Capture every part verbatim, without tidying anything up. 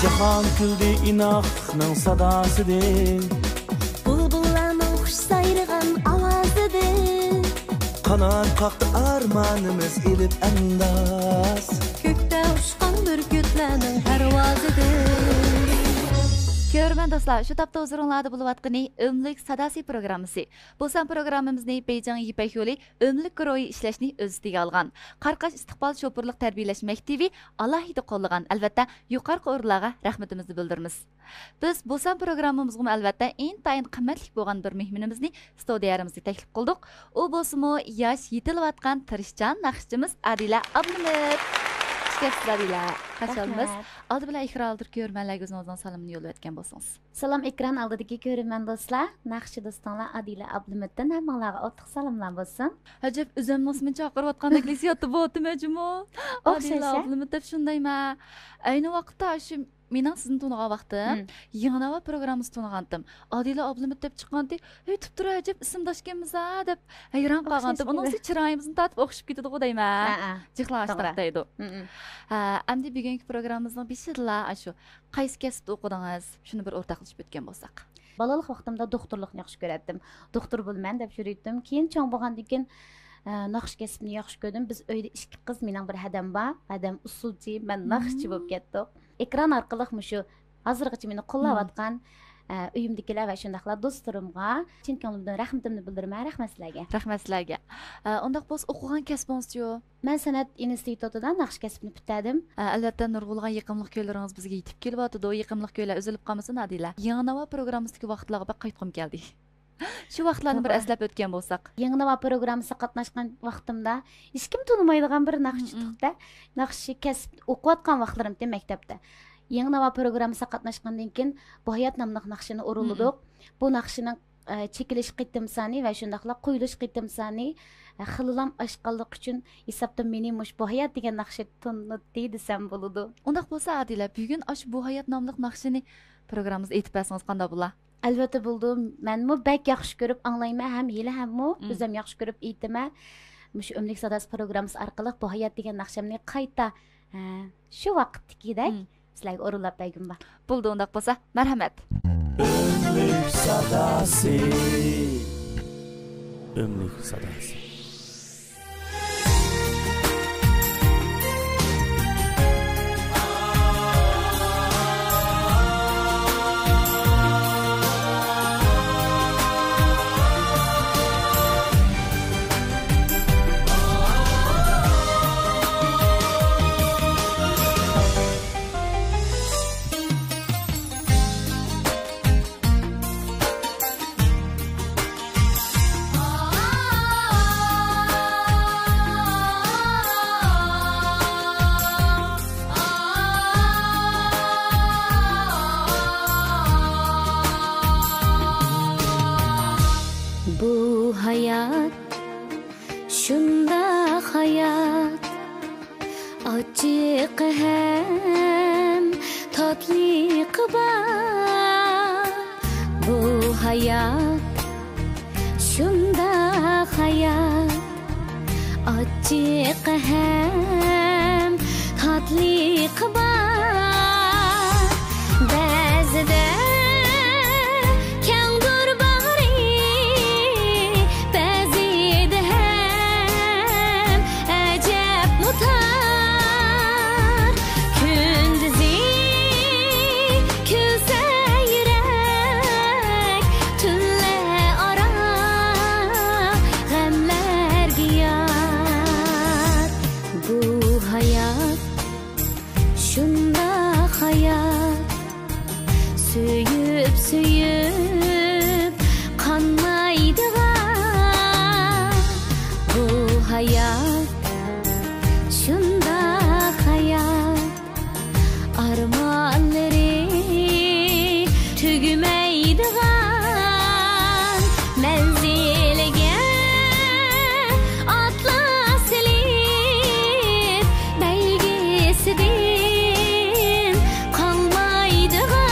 جاھان كۈلدى ئىناقلىقنىڭ ساداسىدىن. بۇلبۇللارنىڭ خۇش سايرىغان ئاۋازىدىن. قانات قاقتى ئارمانىمىز ئېلىپ ئەنداز. كۆكتە ئۇچقان بۈركۈتلەرنىڭ پەرۋازىدىن. كۆرۈرمەن دوستلار، شۇ تاپتا ھۇزۇرۇڭلاردا بولۇۋاتقىنى ئۆملۈك ساداسى پروگراممىسى. بۇ سان پروگراممىمىزنى بېيجىڭ يىپەك يولى ئۆملۈك گۇرۇھى ئىشلەشنى ئۆز ئۈستىگە ئالغان، قاراقاش ئىستىقبال شوپۇرلۇق تەربىيەلەش مەكتىۋى ئالاھىدە قوللىغان، ئەلۋەتتە، يۇقىرىقى ئورۇنلارغا رەھمىتىمىزنى بىلدۈرىمىز. بىز بۇ سان پروگراممىمىزغىمۇ، ئەلۋەتتە، ئىنتايىن قىممەتلىك بولغان بىر مېھمىنىمىزنى ستۇدىيەمىزگە تەكلىپ قىلدۇق. ئۇ بولسىمۇ ياش، يېتىلىۋاتقان تىرىشچان ناخشىچىمىز ئادىلە ئابلىمىت. خۇش كەپسىز، ئادىلە. خۇش كەلدىڭىز. رەھمەت. ئالدى بىلەن ئېكران ئالدىدا كۆرۈرمەنلەرگە ئۆزىڭىزنىڭ سالىمىنى يوللىۋەتكەن بولسىڭىز. سالام، ئېكران ئالدىدىكى كۆرۈرمەن دوستلار، ناخشا دوستۇڭلار ئادىلە ئابلىمىتتىن ھەممىڭلارغا ئوتلۇق سالاملار بولسۇن. ئەجەب، ئۆزۈمنىڭ ئىسمىنى چاقىرىۋاتقاندەك ھېسسىياتتا بولۇۋاتىمەن جۇمۇ. ئوخشاش، ئادىلە ھە؟ ئابلىمىت دەپ شۇندايمەن. ئەينى ۋاقىتتا شۇ مېنىڭ سىزنى تونۇغان ۋاقتىم، مم. يېڭى ناۋا پروگراممىسى تونۇغانتىم. ئادىلە ئابلىمىت دەپ چىققانتى، ھەي، تۇپتۇ، ئەجەب ئىسىمداشكەنمىز ھە دەپ ھەيران قالغانتىم. ئوخشاش ئۇنىڭ كېلىدۇ. چىرايىمىزنى تارتىپ ئوخشىشىپ كېتىدىغۇ دەيمەن. ھە، ھە. جىقلاشتۇرۇق توغرا. دەيدۇ. مم، مم. ھە، ئەمدى بۈگۈنكى پروگراممىمىزنىڭ بېشىدىلا ئاشۇ قايسى كەسىپتە ئوقۇدىڭىز؟ شۇنى بىر ئورتاقلىشىپ ئۆتكەن بولساق. بالىلىق ۋاقتىمدا دوختۇرلۇقنى ياخشى كۆرەتتىم. دوختۇر بولىمەن دەپ يۈرۈيتتۈم. كېيىن چوڭ بولغاندىن كېيىن، ئە، ناخشا كەسپىنى ياخشى كۆردۈم. بىز ئۆيدە ئىككى قىز، مېنىڭ بىر ھەدەم بار. ھەدەم ئۇسسۇلچى، مەن ناخشىچى مم. بولۇپ كەتتۇق. ئېكران ئارقىلىق مۇشۇ ھازىرغىچە مېنى قوللاۋاتقان، مم. ئە، ئۆيۈمدىكىلەر ۋە شۇنداقلا دوستلىرىمغا چىن كۆڭلۈمدىن رەھمىتىمنى بىلدۈرىمەن. رەھمەت سىلەرگە. رەھمەت سىلەرگە. ئە، ئۇنداق بولسا ئوقۇغان كەسپىڭىزچۇ؟ مەن سەنئەت ئىنستىتۇتىدا ناخشا كەسپىنى پۈتتۈردۈم. ئە، ئەلۋەتتە، نۇرغۇنلىغان يېقىملىق كۈنلىرىڭىز بىزگە يېتىپ كېلىۋاتىدۇ. يېقىملىق كۈنلەر ئۈزۈلۈپ قالمىسۇن، ئادىلە. يېڭى ناۋا پروگراممىسىدىكى ۋاقىتلارغا بەك قايتقۇم كەلدى. شۇ ۋاقىتلارنى بىر توغرا. ئەسلەپ ئۆتكەن بولساق. يېڭى ناۋا پروگراممىسىغا قاتناشقان ۋاقتىمدا ھېچكىم تونۇمايدىغان بىر ناخشىچى مم. تۇقتا. ناخشا كەسىپ ئوقۇۋاتقان ۋاقىتلىرىمتى مەكتەپتە. يېڭى ناۋا پروگراممىسىغا قاتناشقاندىن كېيىن، بۇ ھايات ناملىق ناخشىنى ئورۇنلىدۇق. مم. بۇ ناخشىنىڭ ئە، چېكىلىش قېتىم سانى ۋە شۇنداقلا قويۇلۇش قېتىم سانى، ئە، خېلىلام ئاشقانلىقى ئۈچۈن ھېسابتا مېنى مۇشۇ بۇ ھايات دېگەن ناخشا تونۇتتى دېسەم بولىدۇ. ئۇنداق بولسا، ئادىلە، بۈگۈن ئاشۇ بۇ ھايات ناملىق ناخشىنى پروگراممىمىزدا ئېيتىپ بەرسىڭىز قانداق بولا؟ ئەلۋەتتە بولىدۇ. مەنمۇ بەك ياخشى كۆرۈپ ئاڭلايمەن ھەم ھېلىھەممۇ مم. ئۆزۈم ياخشى كۆرۈپ ئېيتىمەن. مۇشۇ ئۆملۈك ساداسى پروگراممىسى ئارقىلىق بۇ ھايات دېگەن ناخشامنى قايتا، ئە، شۇ ۋاقىتتىكىدەك مم. سىلەرگە ئورۇنلاپ بەرگۈم بار. بولدى، ئۇنداق بولسا، مەرھەمەت. ئۆملۈك ساداسى. ئۆملۈك ساداسى. بۇ ھايات شۇنداق ھايات، ئاچچىقى ھەم تاتلىقى بار. بۇ ھايات شۇنداق ھايات، ئاچچىقى ھەم تاتلىقى بار. بەزىدە كەڭدۇر باغرى، بەزىدە ھەم ئەجەبمۇ تار. كۈندۈزى كۈلسە يۈرەك، تۈنلەر ئارا غەملەرگە يار. بۇ ھايات شۇنداق ھايات، سۆيۈپ، سۆيۈپ قانمايدىغان. بۇ ھايات شۇنداق ھايات، ئارمانلىرى تۈگىمەيدىغان. مەنزىلگە ئاتلاس ئېلىپ، بەلگىسىدىن قالمايدىغان.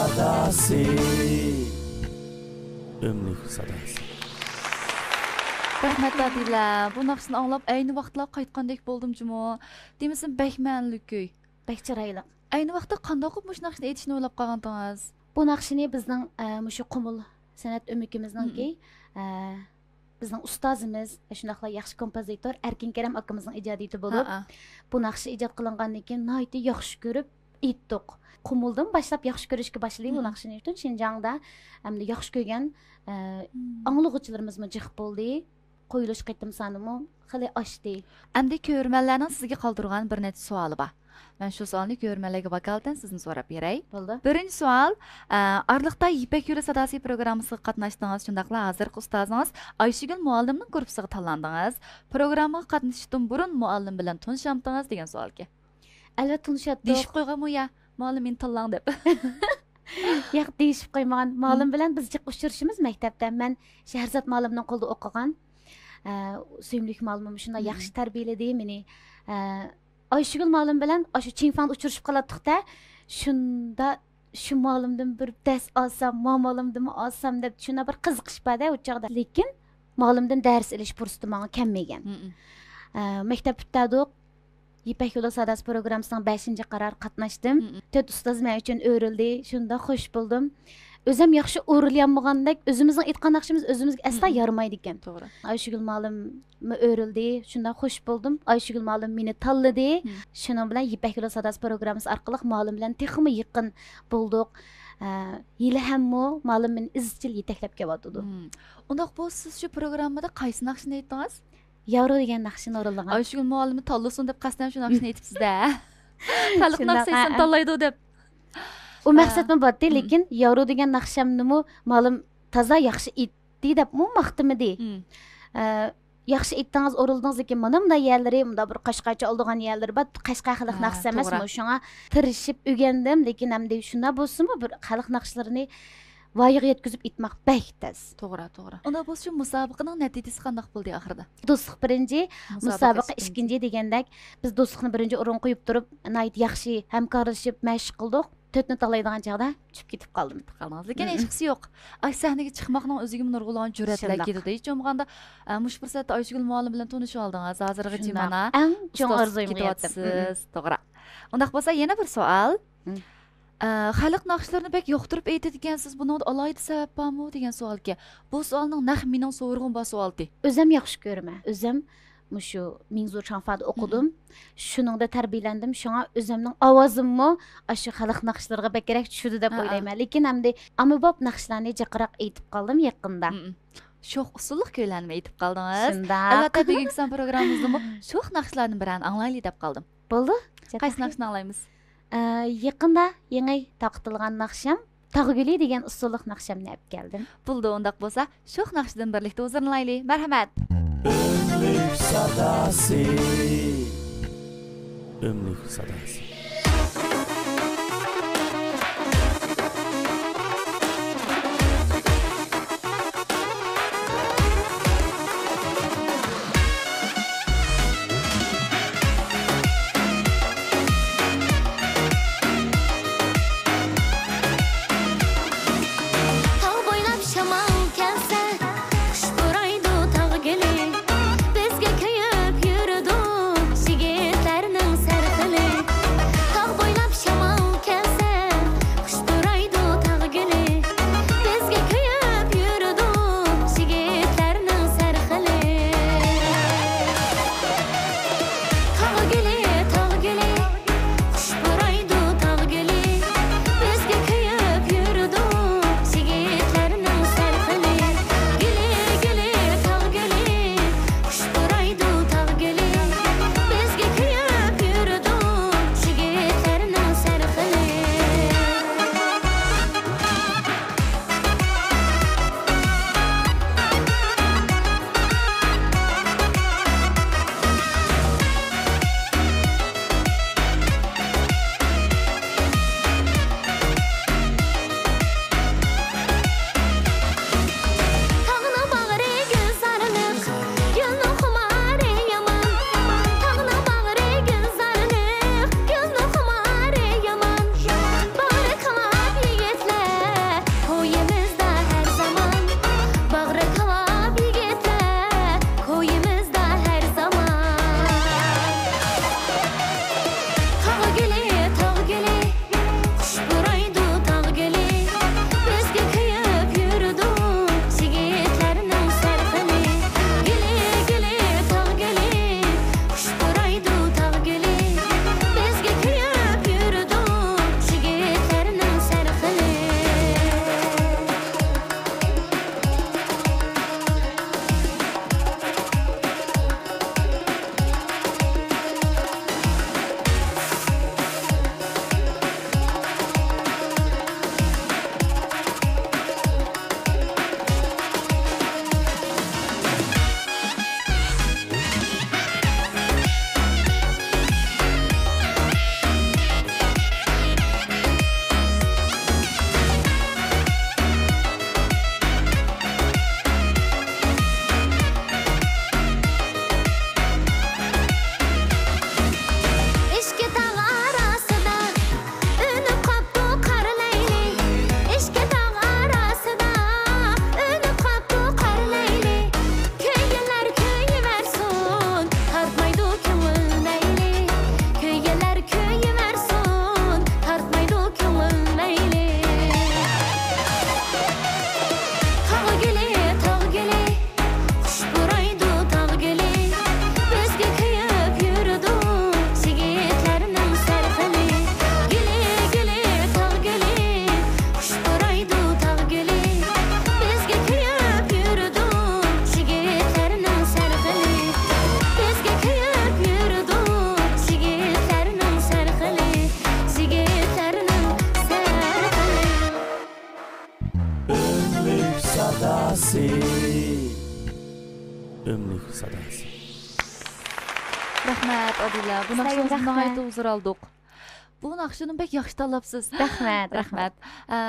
ساداسى. ئۆملۈك ساداسى. رەھمەت، دادىلە. بۇ ناخشىنى ئاڭلاپ، ئەينى ۋاقىتلا قايتقاندەك بولدۇم جۇمۇ. دېمىسىم، بەك مەنىلىك كۈي. بەك چىرايلىق. ئەينى ۋاقىتتا قانداق قىلىپ مۇشۇ ناخشىنى ئېيتىشنى ئويلاپ قالغانتىڭىز؟ بۇ ناخشىنى بىزنىڭ، ئە، مۇشۇ قۇمۇل سەنئەت ئۆمىكىمىزنىڭكى، مم. ئە، بىزنىڭ ئۇستازىمىز، شۇنداقلا ياخشى كومپوزىتور ئەركىن كېرەم ئاكىمىزنىڭ ئىجادىيىتى بولۇپ، ھەئە. بۇ ناخشا ئىجاد قىلىنغاندىن كېيىن ناھايىتى ياخشى كۆرۈپ ئېيتتۇق. قۇمۇلدىن باشلاپ ياخشى كۆرۈشكە باشلىدى بۇ مم. ناخشىنى. پۈتۈن شىنجاڭدا ئەمدى ياخشى كۆرگەن، ئە، مم. ئاڭلىغۇچىلىرىمىزمۇ جىق بولدى. قويۇلۇش قېتىم سانىمۇ خېلى ئاشتى. ئەمدى كۆرۈرمەنلەرنىڭ سىزگە قالدۇرغان بىر نەچچە سوئالى بار. مەن شۇ سوئالنى كۆرۈرمەنلەرگە ۋاكالىتەن سىزدىن سوراپ بېرەي. بولدى. بىرىنچى سوئال، ئە، ئارىلىقتا يىپەك يولى ساداسى پروگراممىسىغا قاتناشتىڭىز، شۇنداقلا ھازىرقى ئۇستازىڭىز ئايشىگۈل مۇئەللىمنىڭ گۇرۇپپىسىغا تاللاندىڭىز. پروگراممىغا قاتنىشىشتىن بۇرۇن مۇئەللىم بىلەن تونۇشامتىڭىز دېگەن سوئالكەن. ئەلۋەتتە تونۇشاتتۇق. دېيىشىپ قويغانمۇ يا، مۇئەللىم مېنى تاللاڭ دەپ؟ ياق، دېيىشىپ قويمىغان. مۇئەللىم مم. بىلەن بىز جىق ئۇچرىشىمىز مەكتەپتە. مەن شەھرىزات مۇئەللىمنىڭ قولىدا ئوقۇغان. ئە، سۆيۈملۈك مۇئەللىمىم شۇنداق مم. ياخشى تەربىيەلىدى مېنى. ئە، ئايشىگۈل مۇئەللىم بىلەن ئاشۇ چىڭفاڭدا ئۇچرىشىپ قالاتتۇق-دە، شۇندا شۇ مۇئەللىمدىن بىر دەرس ئالسام، ما مۇئەللىمدىنمۇ ئالسام دەپ شۇنداق بىر قىزىقىش بار-دە ئۇ چاغدا. لېكىن مۇئەللىمدىن دەرس ئېلىش پۇرسىتى ماڭا كەلمىگەن. مم. ئە، مەكتەپ پۈتتەردۇق. يىپەك يولى ساداسى پروگراممىسىنىڭ بەشىنچى قارارىغا قاتناشتىم. مم. تۆت ئۇستاز مەن ئۈچۈن ئۆرۈلدى. شۇنداق خوش بولدۇم. ئۆزۈم ياخشى ئورۇلىيالمىغاندەك، ئۆزىمىزنىڭ ئېيتقان ناخشىمىز ئۆزىمىزگە ئەسلا مم. يارىمايدىكەن. توغرا. ئايشىگۈل مۇئەللىم ئۆرۈلدى. شۇنداق خوش بولدۇم. ئايشىگۈل مۇئەللىم مېنى تاللىدى. مم. شۇنىڭ بىلەن يىپەك يولى ساداسى پروگراممىسى ئارقىلىق مۇئەللىم بىلەن تېخىمۇ يېقىن بولدۇق. ئە، ھېلىھەممۇ مۇئەللىم مېنى ئىزچىل يېتەكلەپ كېلىۋاتىدۇ. مم. ئۇنداق بولسا سىز شۇ پروگراممىدا قايسى ناخشىنى ئېيتتىڭىز؟ يارۇ دېگەن ناخشىنى ئورۇنلىغان. ئايشىگۈل مۇئەللىمى تاللىسۇن دەپ قەستەن شۇ ناخشىنى ئېيتىپسىز-دە. خەلق شۇنداق، ناخشا ئېيتسام ھە، ھە. تاللايدۇ دەپ. ئۇ ھە. مەقسەتمۇ بارتى، مم. لېكىن يارۇ دېگەن ناخشامنىمۇ مۇئەللىم تازا ياخشى ئېيتتى دەپمۇ ماختىمىدى. مم. ئە، ياخشى ئېيتتىڭىز، ئورۇلدىڭىز، لېكىن مانا مۇنداق يەرلىرى، مۇنداق بىر قەشقەرچە ئالىدىغان يەرلىرى بار، قەشقەر خەلق ھە، ناخشىسى ئەمەسمۇ، توغرا. شۇڭا تىرىشىپ ئۆگەندىم، لېكىن ئەمدى شۇنداق بولسىمۇ بىر خەلق ناخشىلىرىنى ۋايىغا يەتكۈزۈپ ئېيتماق بەك تەس. توغرا، توغرا. ئۇنداق بولسا شۇ مۇسابىقىنىڭ نەتىجىسى قانداق بولدى ئاخىرىدا؟ دوستلۇق بىرىنچى، مۇسابىقە مۇسابىقە ئىككىنچى. ئىككىنچى دېگەندەك، بىز دوستلۇقنى بىرىنچى ئورۇنغا قويۇپ تۇرۇپ، ناھايىتى ياخشى ھەمكارلىشىپ مەشىق قىلدۇق. تۆتنى تاللايدىغان چاغدا چۈشۈپ كېتىپ قالدىم. قالدىڭىز. لېكىن مم. ھېچقىسى يوق. ئاش سەھنىگە چىقماقنىڭ ئۆزىگىمۇ نۇرغۇنلىغان جۈرئەتلەر شۇنداق. كېتىدۇ. ھېچ بولمىغاندا، ئە، مۇشۇ پۇرسەتتە ئايشىگۈل مۇئەللىم بىلەن تونۇشۇۋالدىڭىز. ھازىرغىچە شۇنداق. مانا ئەڭ چوڭ ئۇستاز ئارزۇيۇمغا يەتتىم. كېتىۋاتىسىز. مم. توغرا. ئۇنداق بولسا يەنە بىر سوئال. مم. ئە، خەلق ناخشىلىرىنى بەك يۇقتۇرۇپ ئېيتىدىكەنسىز، بۇنىڭدا ئالاھىدە سەۋەب بارمۇ دېگەن سوئالكەن. بۇ سوئالنىڭ نەق مېنىڭ سورىغۇم بار سوئالتى. ئۆزەم ياخشى كۆرىمەن. ئۆزەم مۇشۇ مىڭزۇ چاڭفادا ئوقۇدۇم. مم. شۇنىڭدا تەربىيەلەندىم. شۇڭا ئۆزەمنىڭ ئاۋازىممۇ ئاشۇ خەلق ناخشىلىرىغا بەكرەك چۈشىدۇ دەپ ھە، ھە. ئويلايمەن. لېكىن ئەمدى ئاممىباب ناخشىلارنى جىقراق ئېيتىپ قالدىم يېقىندا. مم. شوخ ئۇسسۇللۇق كۈيلەرنىمۇ ئېيتىپ قالدىڭىز. شۇنداق. ئەلۋەتتە، بۈگۈنكى سان پروگراممىمىزدىمۇ شوخ ناخشىلاردىن بىرەرنى ئاڭلايلى دەپ قالدىم. بولدى. قايسى ناخشىنى ئاڭلايمىز؟ ئە، يېقىندا يېڭى تارقىتىلغان ناخشام تاغ گۈلى دېگەن ئۇسسۇللۇق ناخشامنى ئەپ كەلدىم. بولدى، ئۇنداق بولسا شوخ ناخشىدىن بىرلىكتە ھۇزۇرلىنايلى. مەرھەمەت. ئۆملۈك ساداسى. ئۆملۈك ساداسى. تاغ بويلاپ شامال كەلسە، خۇش پۇرايدۇ تاغ گۈلى. بىزگە كۆيۈپ يۈرىدۇ يىگىتلەرنىڭ سەرخىلى. ساداسى. ئۆملۈك ساداسى. رەھمەت، ئادىلە. بۇ سىزگە ناخشىڭىزدىن رەھمەت. ناھايىتى ھۇزۇر ئالدۇق. بۇ ناخشىنى بەك ياخشى تاللاپسىز. رەھمەت، رەھمەت. ئە،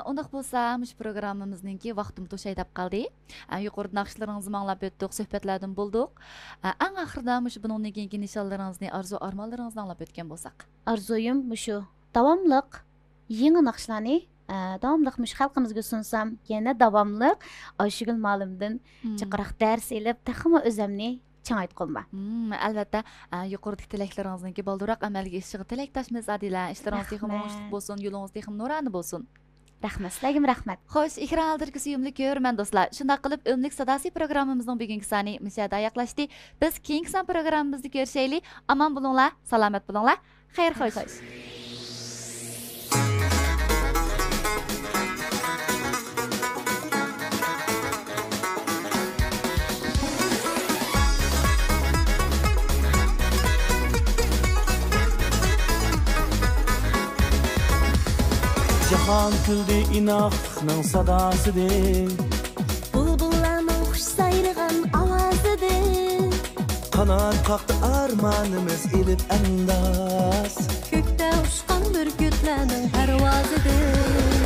ئۇنداق بولسا، مۇشۇ پروگراممىمىزنىڭكى ۋاقتىمۇ توشاي دەپ قالدى. ئە، يۇقىرىدا ناخشىلىرىڭىزنى ئاڭلاپ ئۆتتۇق، سۆھبەتلەردىن بولدۇق. ئە، ئەڭ ئاخىرىدا مۇشۇ بۇنىڭدىن كېيىنكى نىشانلىرىڭىزنى، ئارزۇ ئارمانلىرىڭىزنى ئاڭلاپ ئۆتكەن بولساق. ئارزۇيۇم مۇشۇ، داۋاملىق يېڭى ناخشىلارنى، ئە، داۋاملىق مۇشۇ خەلقىمىزگە سۇنسام، يەنە داۋاملىق ئايشۇگۈل مۇئەللىمدىن مم. جىقراق دەرس ئېلىپ، تېخىمۇ ئۆزۈمنى چىڭايتقۇم بار. مم، ئەلۋەتتە، ئە، يۇقىرىدىكى تىلەكلىرىڭىزنىڭكى بالدۇرراق ئەمەلگە ئېشىشىغا تىلەكداشمىز، ئادىلە. ئىشلىرىڭىز تېخىمۇ رەھمەت. ئوڭۇشلۇق بولسۇن، يولىڭىز تېخىمۇ نۇرانە بولسۇن. رەھمەت، سىلەرگىمۇ رەھمەت. خوش، ئېكران ئالدىدىكى سۆيۈملۈك كۆرۈرمەن دوستلار، شۇنداق قىلىپ ئۆملۈك ساداسى پروگراممىمىزنىڭ بۈگۈنكى سانى مۇشۇ يەردە ئاياغلاشتى. بىز كېيىنكى سان پروگراممىمىزدا كۆرۈشەيلى. ئامان بولۇڭلار، سالامەت بولۇڭلار. خەير خوش. جاھان كۈلدى ئىناقلىقنىڭ ساداسىدىن. بۇلبۇللارنىڭ خۇش سايرىغان ئاۋازىدىن. قانات قاقتى ئارمانىمىز ئېلىپ ئەنداز. كۆكتە ئۇچقان بۈركۈتلەرنىڭ پەرۋازىدىن.